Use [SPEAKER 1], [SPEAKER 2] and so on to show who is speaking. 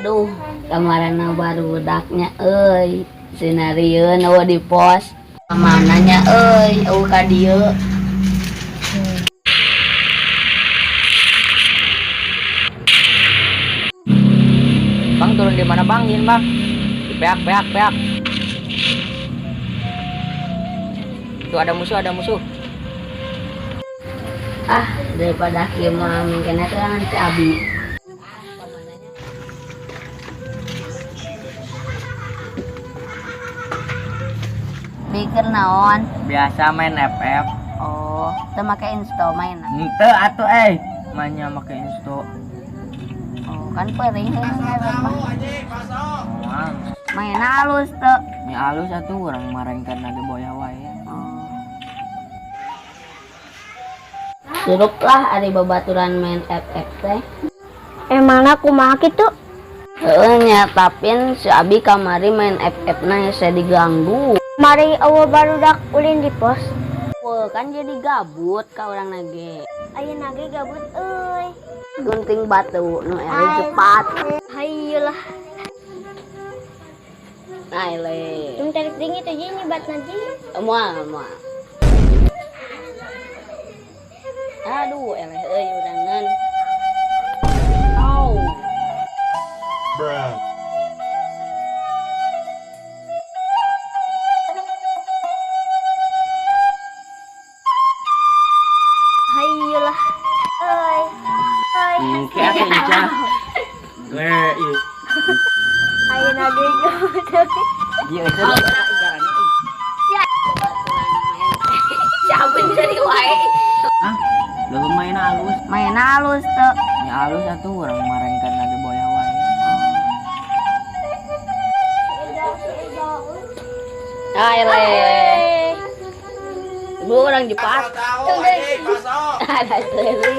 [SPEAKER 1] Aduh, kamarana barudaknya euy. Sinarieun eueuh di pos. Kamananya euy, eueuh ka dieu.
[SPEAKER 2] Bang, turun di mana, Bang? Yin, Bang. Di peak, peak, peak. Itu ada musuh, ada musuh.
[SPEAKER 1] Ah, daripada kieu mah mungkin teh nanti abi. Pikir naon?
[SPEAKER 2] Biasa main FF.
[SPEAKER 1] Oh, teu make insto main.
[SPEAKER 2] Ente atuh eh. Mainnya make insto.
[SPEAKER 1] Oh, kan peuring mah.
[SPEAKER 2] Moal.
[SPEAKER 1] Main halus teu.
[SPEAKER 2] Nya alus atuh urang marengkeun lagi boya wae.
[SPEAKER 1] Oh. Surup lah ari babaturan main FF teh.
[SPEAKER 3] Emangna kumaha kitu?
[SPEAKER 1] Heeh nya, tapin si Abi kamari main FF na saya diganggu.
[SPEAKER 3] Mari eueuh barudak ulin di pos.
[SPEAKER 1] Wah, kan jadi gabut ka urang nage.
[SPEAKER 3] Ayeuna ge gabut euy.
[SPEAKER 1] Gunting batu nu eleh cepat.
[SPEAKER 3] Hayolah.
[SPEAKER 1] Nah, eleh.
[SPEAKER 3] Tung tarik dingin tuh ji nyebatna ji.
[SPEAKER 1] Moal, moal. Aduh, eleh euy urangan. Au.
[SPEAKER 4] Bruh.
[SPEAKER 3] Hayolah. Euy. Euy.
[SPEAKER 2] Engke atuh Ica. Gue ih.
[SPEAKER 3] Ayeuna ge gabut euy.
[SPEAKER 2] Ieu euy icarana euy.
[SPEAKER 1] Siapa jadi wae.
[SPEAKER 2] Hah? Leuweung main alus.
[SPEAKER 1] Main halus teu.
[SPEAKER 2] Nya alus atuh urang marengkeun lagi boya wae.
[SPEAKER 1] Ah, eleh. Bu orang jepat. Ada seri.